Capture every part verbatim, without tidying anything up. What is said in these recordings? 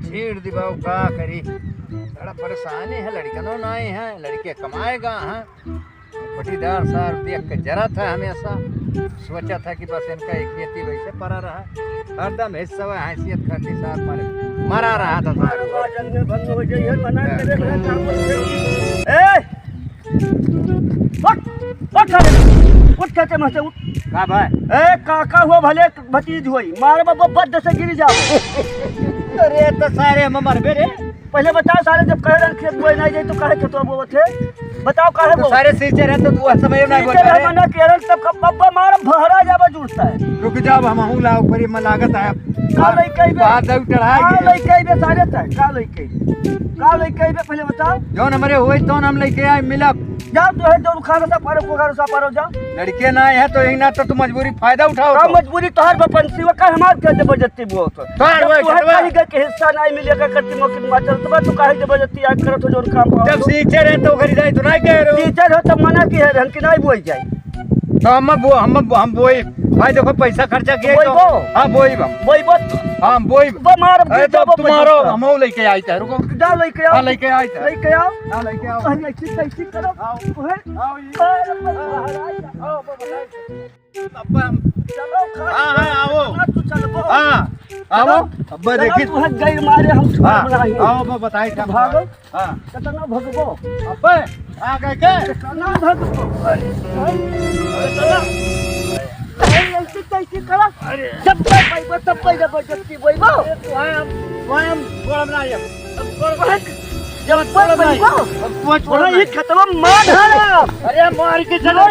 छीड़ दिबाओ, का करी? बड़ा परेशानी है, लड़कनो नाई है, लड़के कमाएगा, हाँ। पटीदार सार देख के जरा था हमेशा, सोचा था कि बस इनका एक बेटी वैसे परा रहा, हरदम हिस्सा हैसियत खातिर सार मारे मरा रहा था सार। जंगल भंग हो जाइए, मना करे, करे, काम हो जाइए। ए! उठ, उठ सारे, उठ कहते महसे उठ। का भाई? ए, काका हुआ भले भतीज हुई, मारे बाबा बद से गिर जाओ। अरे तो सारे हम मरबे रे। पहले बताओ सारे, जब कहे रहे खेत बोए नहीं जाए तो काहे खेतवा बोवत है? बताओ काहे तो बोवत? सारे सींचे रहे तो तू समय नहीं सींचे बोलता रहे रे। मना के रहे तब कब बब्बा मार भहरा जाबा जुड़ता है। रुक जाओ, हम हूँ लाओ पर ये लागत है। का लइके अइबे? बात है, चढ़ाई का के। लइके अइबे सारे तय? का लइके अइबे? का लइके अइबे पहले बताओ। जौन हमरे होई तौन हम लइके आए मिलब। जाओ तो है जौन खाना सा पारो को खाना सा पारो जाओ। लड़के ना है तो यही ना तो तू मजबूरी फायदा उठाओ का तो। मजबूरी तोहार बपन सिवा का हमार के जबरदस्ती बोल तो। तोहार जब वही तोहे घटवा। कहीं के हिस्सा नहीं मिलेगा, कत्ती मौके में चलत बा, तू काहे जबरदस्ती आज करत हो जौन काम पाओ जब तो। सींचे रहे तो घरी जाए तो नहीं कह रहे हो। सींचे रहे तब मना की है, हम कि नहीं बोई जाए। तो हम बो-, हम, हम बोई। भाई देखो पैसा खर्चा किया बोई तो। बो। हाँ, बोई बा। बोई बो। हाँ, बोई। बो मार, अरे तो जाबो तुम्हारो पैसा। हम लइके आई था, रुको। जा लइके आओ। हाँ, लइके आई था। लइके आओ। हाँ, लइके आओ। अरे ऐसी तैसी करो। आओ। ओए। आओ, ये। अरे, अरे, अरे, अरे। आओ, बो, बताइए। अब हम चलो, खा हाँ, हाँ, आओ। तू चलबो। हाँ, आओ। चलो। अब देखी। तू हट गई मारे हम हाँ, छोड़ रही हैं। आओ, बो, बताई था। भागो। हाँ। कितना भगबो? अबे, आ गए के? कितना भगबो? अरे, अरे, चलो। अरे, ऐसे कैसे करा? अरे। जब तक पैबो, तब पैबो, जब तक पैबो। अरे, तू हम, तू हम, छोड़ ना ये। अब छोड़ भाई। जब तक पैबो। अब तू छोड़ वहाँ ना। ये खतवा मार डाला। अरे, मार के चलो।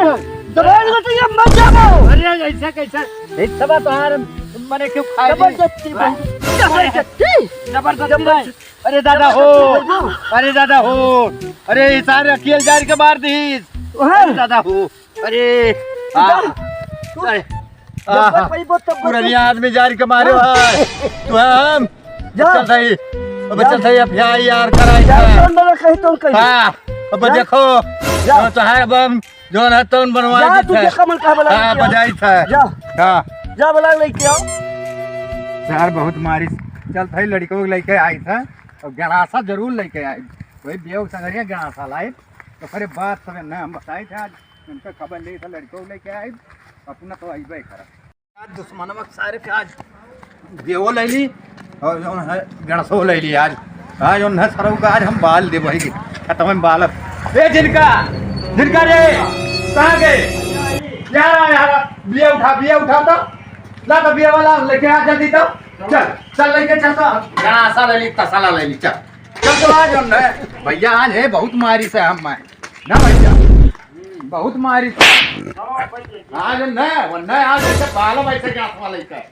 दबाई लो तो ये मर जाओ। अरे, ऐसा कैसा? एक सवा तो हार, मने क्यों खाई दी? जबरदस्ती भाई। जबरदस्ती। जबरदस्ती भाई। जबरदस्ती। अरे दादा हो, अरे दादा हो, अरे ई सारे अकेल जारी के मार दीस। हाँ। अरे दादा हो, अरे, आ, तू, अरे, जब आ, तक पैबो तब तक पुरनिया आदमी जारी के मारे हाँ। भाई। तू हम, जा। चल सही, अब जा। चल सही, अब यहाँ यार कराई जा, था। कौन बड़ा कही तो कही। हाँ, अब जा। देखो, जा। तो तोहार बम जौन है तौन बनवाई जा, देत तू है। देखा मन कहाँ बला हाँ, लेके आओ। बजाई था। जा। हाँ। जा बला लेके आओ। यार बहुत मारी। चल भाई लड़को लेके आई था। और गंडासा जरूर लेके आई। वही बेव संगरिया गंडासा लाई। तो फिर बात सब ने हम बताई था आज। उनका खबर ले था लड़को लेके आई। अपना तो अइबे करा। आज दुश्मनवा के सारे के आज देवो ले ली और जौन है गणसो ले ली आज। आज उन्हें सरऊ का आज हम बाल देबो ही खतम में बालक। ए जिनका, जिनका रे, कहाँ गए? यार, यार, बिया उठा, बिया उठा तो। ला तो बिया वाला लेके आ जल्दी तो। चल, चल लेके चल तो। गणासा ले ली, तसला ले ली, चल। चल तो आज उन्हें, भैया आज है बहुत मारी से हम मैं। ना भैया, बहुत मारी। आज न, वो न, आज ऐसे बाल वैसे गाँठ वाले का।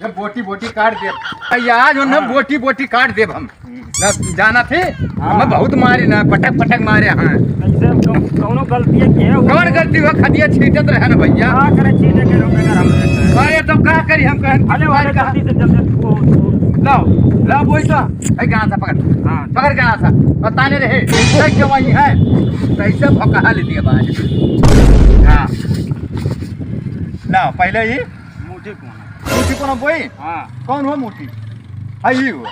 जब बोटी बोटी काट देब। भैया, आज उन्हें हाँ। बोटी बोटी काट देब हम। ना जाना थे? हाँ। हमें बहुत मारी ना, पटक पटक मारे हैं। कैसे कौ-, कौनो गलती है क्या? कौन गलती हो? खदिया छीटत रहे ना भैया। का करे छीटे के लोग अगर हम रहते हैं। अरे तो का करी हम कहें? अरे वाले का गलती से जब, जब वो, वो लाओ, लाओ बोई तो। ए, कहाँ था? पकड़। हाँ। पकड़ कहाँ था? और ताने रहे। ऐसे क्यों वही है? तो ऐसे भौकाल दिया बाज। हाँ। लाओ, पहले ही। मुझे कौन है? मुझे कौन है बोई? हाँ। कौन हो मुझे? हाँ, ये हो।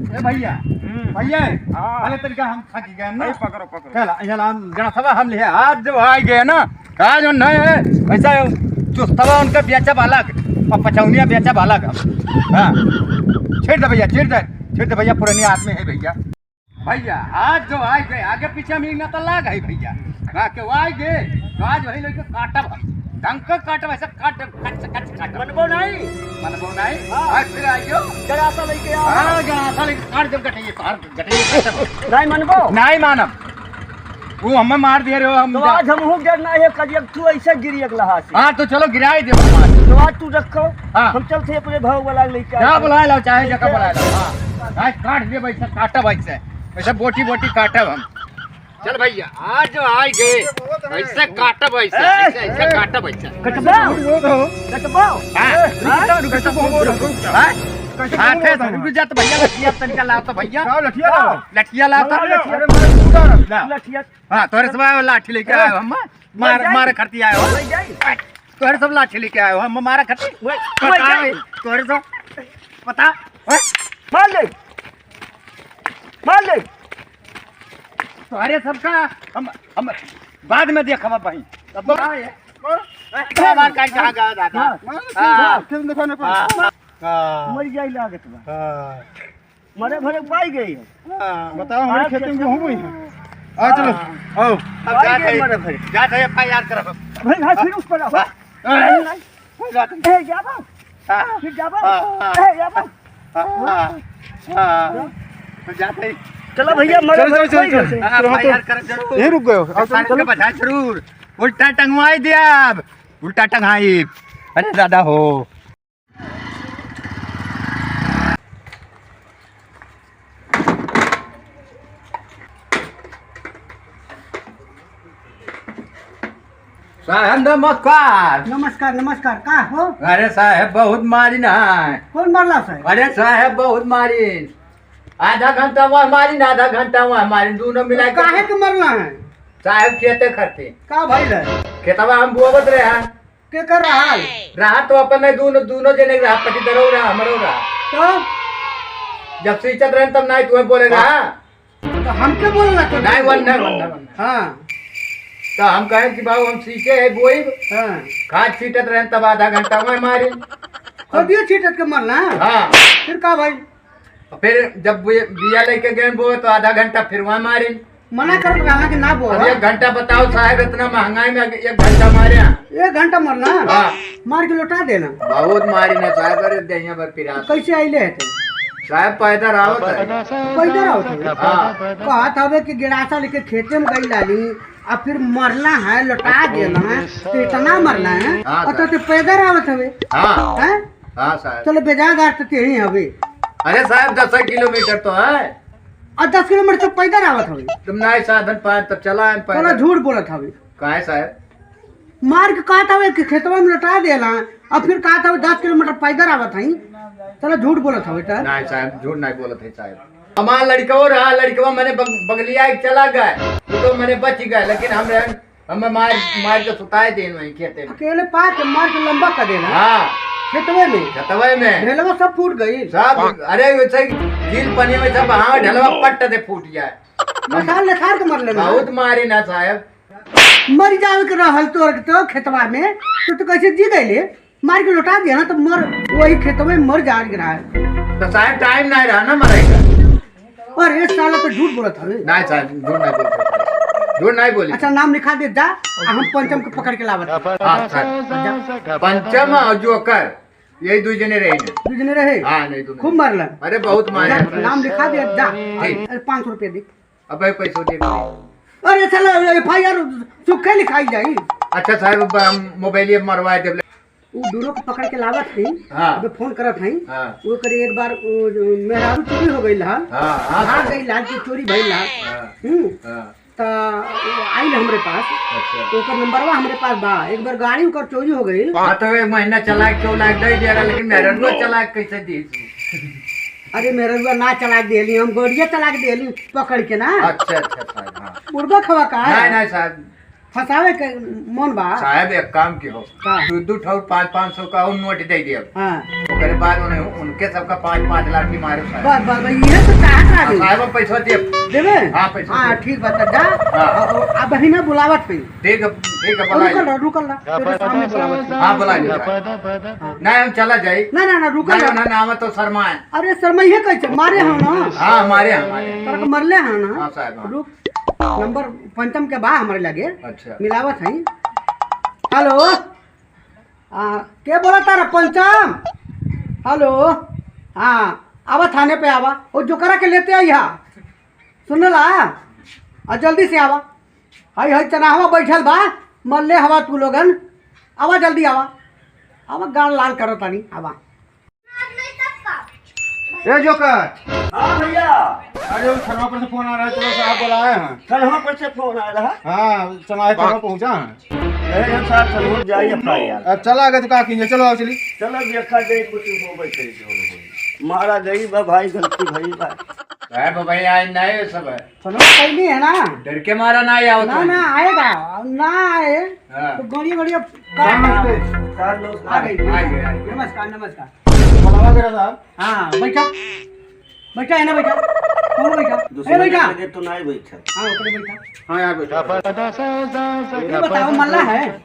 ए भैया, हम्म। भैया, हाँ। अरे तनिका हम थक गए ना। अरे पकड़ो, पकड़ो। चला, चला, हम गणसवा हम लिहे, आज जब आ गए ना, आज उन्हें ऐसा चुस्तवा उनका बेचब अलग और पचौनिया बेचब अलग। हाँ, छेड़ दे भैया, छेड़ दे, छेड़ दे भैया, पुरानी आदमी है भैया। भैया, आज जो आए गए, आगे पीछे में ना तो लाग है भैया। हाँ, के आए गए, तो आज वही लेके काटब हम। ढंग के काटब, ऐसे काट, कच, कच, काटब। मनबो नहीं? मनबो नहीं? हाँ। आज फिर आइयो। गड़ासा लेके आओ। हाँ, गड़ासा लेके काट देब गटइये, तोहार गटइये काटब। नहीं मनबो? नहीं मानब। वो हमें मार दिए रहे हो, हम तो जा- आज हम हूँ गिरना है, करियब तू ऐसे गिरी अगला हाथ से। हाँ, तो चलो गिराई दे भगवान। तो आज तू रखो, हाँ। हम चलते अपने भाव वाला लेके क्या आते। बुलाए लो, चाहे जगह बुलाए लो। हाँ। आज काट दे भाई, सब काटब ऐसे। ऐसे बोटी बोटी काटब हम। चल भैया, आज जो आए गए, ऐसे काटब ऐसे, ए! ऐसे, ऐसे काटब ऐसे। कटबा? कटबा? हाँ। हाँ? रुक, रुक, रुक, रुक, रुक। हाँ? हाथे से रुक जा तो भैया, लठिया तनिका लाओ तो भैया। लाओ, लठिया लाओ। लठिया लाओ तो। अरे, मार, मार, मार। ला। लठिया। हाँ, तोरे से लाठी लेके आयो हम। मार, ले जाई। मार खरती आयो। ले जाई। तोहरे सब लाठी लेके आयो, हम मारा खत-, ओए, ओए, पता ओए। है, तोहरे सब, पता, हैं? मार ले, मार ले। तोहरे सबका हम, हम बाद में देखब भाई। अब हाँ, ये। हाँ, मार काट कहाँ गया दादा? हाँ, हाँ। हाँ, फिर दिखाने पर। हाँ, हाँ। मर जाई लागत बा। हाँ। मरे भरे पाई गई है। हाँ। बताओ, हमारे आज खेते में कैसे गेहूं हुई है। आ, चलो, हाँ। आओ। अब भाई जात के है, मरे भरे। जात है, एफ आई आर करब। भाई, भाई, फिर उस पर आओ। हाँ। नहीं, नहीं। जात है। ए, जाबो। हाँ। फिर जाबो। हाँ, हाँ। ए, जाबो। हाँ, हाँ। हाँ। जात है। चलो भैया, मरे चलो, भरे चलो, कोई चलो, घर से। चलो। हाँ, रहो एफ आई आर तो। करब जरूर। यहीं रुक गए हो। आओ, चलो, एफ आई आर के चलो। बधाई जरूर। उल्टा टंगवाई दिया अब। उल्टा टंगाई। अरे दादा हो। साहेब नमस्कार। नमस्कार, नमस्कार। का हो? अरे साहेब बहुत मारिन है। कौन मारला साहेब? अरे साहेब बहुत मारिन। आधा घंटा वह मारिन, आधा घंटा वह मारिन, दोनों मिला के। काहे के मरला है? साहेब खेते खरते। का भइल है? खेतवा हम बोवत रहे हैं। केकर रहल? रहा तो अपन नहीं, दूनो, दूनो जने के रहा, पटीदारो रहा, हमरो रहा। तो? जब सींचत रहन तब नहीं तुम्हें बोले रहा। तो हमके बोलना तो नहीं, वन नहीं, वन नहीं, वन नहीं। हाँ। तो हम कहे कि बाबू हम सींचे है बोई, हाँ। खाद छीटत रहन तब आधा घंटा वहीं मारी। कदियो छीटत के मरना? हाँ। फिर का भाई? और फिर जब बि-, बिया लेके गए बोए तो आधा घंटा फिर वहाँ मारिन। मना करत रहला कि ना बोआ। अब एक घंटा बताओ साहेब, इतना महंगाई में एक घंटा मारे हैं। एक घंटा मरना? हाँ। मार के लौटा देना। बहुत मारिन साहेब, अरे देहिया भर पिरात। कैसे आइले है तो? साहेब पैदल आवत है। पैदल आवत है? हाँ। कहत हवे कि गिलासा लेके खेते में गई लाली, अब फिर मरना है, लौटा देना है, तो इतना मरना है, हाँ, और तो साहब। तू पैदल आवत हवे। हाँ। हैं? हाँ, साहब। चलो, बेजागार तो तेही हवे। अरे साहब, दस किलोमीटर तो है। और दस किलोमीटर तो पैदल आवत हवे। तुम ना साधन पाए, तब चला है पैदल। चलो, झूठ बोलत हवे। काहे साहब? मार के कहत हवे कि खेतवा में लौटा देला, अब फिर कहत हवे दस किलोमीटर पैदल आवत हई। चलो, झूठ बोलत हवे त। नहीं साहब, झूठ नहीं बोलत है साहब। हमार लड़कवा रहा, लड़कवा मने बग-, बगलिया एक चला गए, वो तो मने बच गए, लेकिन हम रहन, हमें मार, मार के सुताए देन वहीं खेते में। अकेले पाके मार के लंबा कर देना। हाँ। खेतवे में। खेतवे में। ढेलवा सब फूट गई। सब, अरे वैसे गिल पनिया में सब, हाँ, ढेलवा पट्ट से फूट जाए। मसाल लेखार के मर लेना। बहुत मारी ना साहब। मर जावे के रहल तोर के तो खेतवा में, तो तू कैसे जी गइले? मार के लौटा दिया ना, तो मर, वही खेतवे में मर जाए के रहा है। तो साहब, टाइम नहीं रहा ना मरे का। अरे, साला तो झूठ बोलत हवे। नहीं साहब, झूठ नहीं बोलत हवे। झूठ नहीं बोली। अच्छा, नाम लिखा दे, जा, आ हम पंचम के पकड़ के लावत हई। हाँ, साहब। जा। पंचम और जोकर, यही दो जने रहे ना। दो जने रहे? हाँ, नहीं, दो खूब नहीं। मारलन। अरे, बहुत मारे। जा, नाम लिखा दे, जा। ठीक। अरे, पाँच सौ रुपया दे। अबे, पैसों दे। अरे, साला, एफ आई आर सुखे लिखाई जाई। अच्छा साहब, अब हम मोबाइल ये मरवा दे। उ दोनों को पकड़ के लावत हई, हाँ। अबे फोन करत हई, हाँ। वो करे एक बार, वो जो मेहरारू चोरी हो गइल हल, हाँ, हाँ, भाग सर। गइल हल, जो चोरी भइल हल। हाँ, हम्म। हाँ। त वो आइल हमरे पास, अच्छा। तो ओकर नंबरवा हमरे पास बा। एक बार गाड़ी ओकर चोरी हो गइल। हाँ, तो एक महीना चला के चौलाख दे दिया, लेकिन मेहरारू चला के कैसे दी? अरे, मेहरारू ना चला के देली, हम गाड़िया चला के देली पकड़ के ना। अच्छा, अच्छा, साहब, हाँ। बुड़बक हवा का? नहीं, नहीं, साहब। फंसावे के मन बा। साहब, एक काम किहो। का? दू दू ठौर पाँच पाँच सौ का और नोट दे दियो। हाँ। ओकरे बाद उन्हें, उनके सबका पाँच पाँच लाठी मारो साहब। बस, बस, बस, इहे तो चाहत रहा हाँ, जी। साहब, हम पैसा दिए। देबे? हाँ, पैसा हाँ, दिए। ठीक बा, त जा। हाँ। अब, अब अभी ना बुलावत पे। ठीक है, ठीक है, और बुलाइए। रुकल रह, रुकल रह। तेरे सामने बुलावत पे। हाँ, बुलाइए साहब। हाँ। नहीं, हम चला जाए। ना, ना, ना, रुकल नहीं, रह। ना, ना, हम तो शर्मा है। अरे, शर्मा ये कैसे? मारे हो ना? हाँ, मारे हैं, मारे हैं। तरक मरले हैं ना? हाँ, साहब, हाँ। रुक। नंबर पंचम के बा हमरे लगे। अच्छा। मिलावत हई। हेलो। आ, के बोला तारा पंचम? हेलो। हाँ, आवा थाने पे आवा। ओ जोकरा के लेते आई हा। सुनला? आ जल्दी से आवा। हई, हई चनाहवा बैठल बा। मरले हवा तू लोगन। आवा जल्दी आवा। आवा गाल लाल करो तानी। आवा। ए जोकर। हाँ भैया। अरे, वो थनवा पर से फोन आ रहा है, चलो साहब बुलाए हैं। थनवा पर से फोन आ रहा है? हाँ, चनाहे थनवा पहुँचा है। अरे, हम साहब थनवा जाइए भाई यार। अब चला गए तो का कीजिए, चलो आओ चली। चलो देखा जाए कुछ हो बैठे जो हो। मारा गई बा भाई, गलती भई बा। काहे बाबा, यहाँ आए ना आए सब है? फोन कैली है ना? डर के मारा ना आया हो ना, तुम। ना आएगा, ना आए। हाँ। तो गड़िया, गड़िया नमस्ते। सर, नमस्कार। आ गई। आ गई, आ गई। नमस्कार, नमस्कार। बुलावा करा साहब। हाँ, बैठा। बैठा है ना, बैठा। कौन बैठा? दूसरे ए, बैठा। लगे तो ना ही बैठा। हाँ, ऊपर बैठा। हाँ, यार, बैठा। ये बताओ, मल्ला है?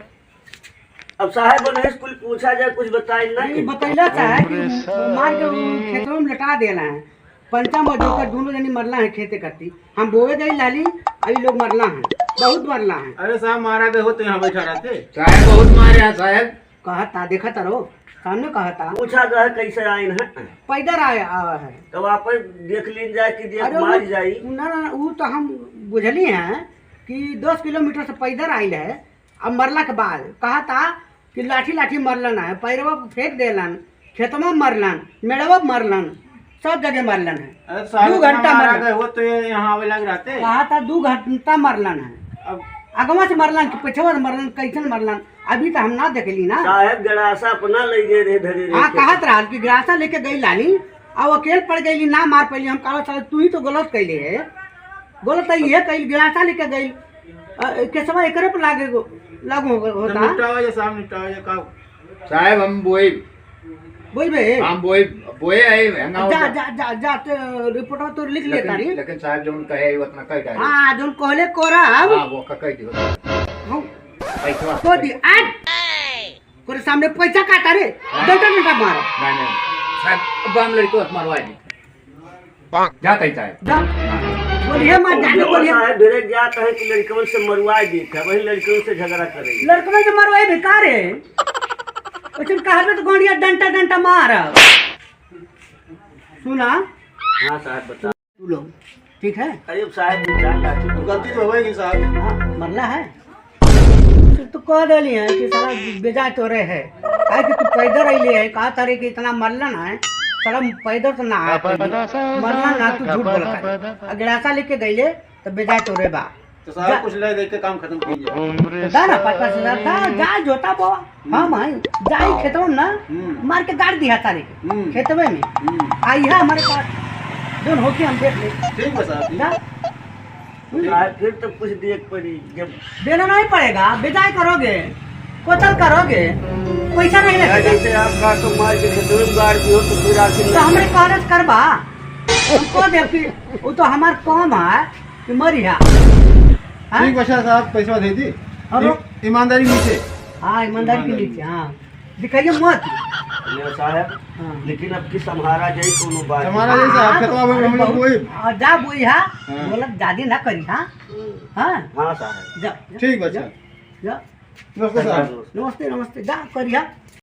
अब साहब, उन्हें कुल पूछा जाए, कुछ बताई ना नहीं, कि बतैला चाहे कि वो मार के वो खेतवा में लटा देला है। पंचा मजदूर का दोनों जनी मरला है खेते करती। हम बोए गई लाली, अभी लोग मरला है, बहुत मरला है। अरे साहब, मारा गए हो तो यहाँ बैठा रहते। साहब, बहुत मारे हैं साहब। कहता, देखा तारो, सामने कहता। पूछा गए कैसे आइन है? पैदल आए, आवा है। तो वापस देख लीन जाए कि देख अरे मार वो, जाई। ना, ना, ना, वो तो हम बुझली हैं कि दस किलोमीटर से पैदल आइल है। अब मरला के बाद कहता कि लाठी लाठी मरलन है, पैरवा पे फेंक देलन, खेतवा में मरलन, मेड़वा पे मरलन, सब जगह मरलन है। अरे साहब, दू इतना घंटा मारा मरलन। गए हो तो ये यहाँ आवे लग रहते। कहता दू घंटा मरलन है। अब अगवा से मरलन कि पछवा से मरलन, कैसन मरलन, अभी तो हम ना देखली ना। साहब, गड़ासा अपना ले गए रहे, धरे रहे हाँ, खेत। कहत रहल कि गड़ासा लेके गई लाली, अब अकेल पड़ गई, ना मार पैली। हम कहला, "साला, तू ही तो गलत कैले है, गलत है, ये कैल, गड़ासा लेके गई, अ, केसवा एकरे पर लागे गो-, लागू हो, तो होता।" निपटावा जा साहब, निपटावा जा का? साहब, हम बोई बोई बे? हम बोई, बोए आए, हंगा जा, होता। जा, जा, जा, ते रिपोर्ट तो लिख लेता लेकिन, रे। लेकिन साहब, जौन कहे, वो उतना कह डाले। हाँ, जौन कहले कोरा, हम हाँ, वो का कह दियो। हम पैसवा। को दी, आज तोरे सामने पैसा का तारे? हाँ। डंडा, डंडा मारो। नहीं, नहीं। साहब, अब हम लड़को मरवा दी। जा तई साहब। जा। बोलिए मत, जाने बोलिए। साहब, मेरे जात है कि लड़कवन से मरवा दी था, वही लड़कवन से झगड़ा करे। लड़कवन से मरवाई बेकार है। उचन कहबे तो गोड़िया डंडा, डंडा मार। सुना? हाँ साहब, बता। तू लोग, ठीक है? अरे साहब, विचार लाठी तो गलती तो होएगी साहब। हाँ, मरला है। सिर्फ तो कह देली है कि साला बेजा तोरे है। काहे कि तू पैदल अइले है, कहा तारे कि इतना मरलन है, साला पैदल तो ना है। मरलन ना, तू झूठ बोलत है। अगर ऐसा लेके गइले, तो बेजा तोरे बा। तो साहब जा। कुछ ले दे के काम खत्म कीजिए। तो दा ना पाँच पाँच हजार था, जा जोता बोआ। हम्म। हाँ भाई, जा ही हाँ। खेतवा में ना, हम्म। मार के गाड़ दिया तारे के, हम्म। खेतवे में। हम्म। आ यह हमारे पास जोन होके हम देख ले। ठीक बा साहब, ठीक। जा। हम्म। साहब, फिर तो कुछ दिए के पड़ी, जब देना नहीं पड़ेगा, बेजाय करोगे, कोतल करोगे, पैसा नहीं यार, लगेगा। जैसे आप काटो मार के खेतवे में गाड़ दियो, तो फिर आखिर तो हमरे कागज करबा, हमको दे कि वो तो हमार काम है। कि मरी हा? हाँ? ठीक बा साहब, पैसवा दे दी। और इ-, ईमानदारी नीचे। हाँ, ईमानदारी के नीचे, हाँ। दिखाइए मत। ले साहब, हाँ। लेकिन अब की संभारा जाई कोनो बात। संभारा जाई साहब, हाँ, खेतवा में अरे हम लोग बहुत बोई। हाँ, जा बोई, हाँ। हाँ। बोलत जादे ना करी, हाँ। हाँ। हाँ साहब। जा, जा, ठीक बा, जा, अच्छा। जा। नमस्ते साहब। नमस्ते, नमस्ते। जा, करिया।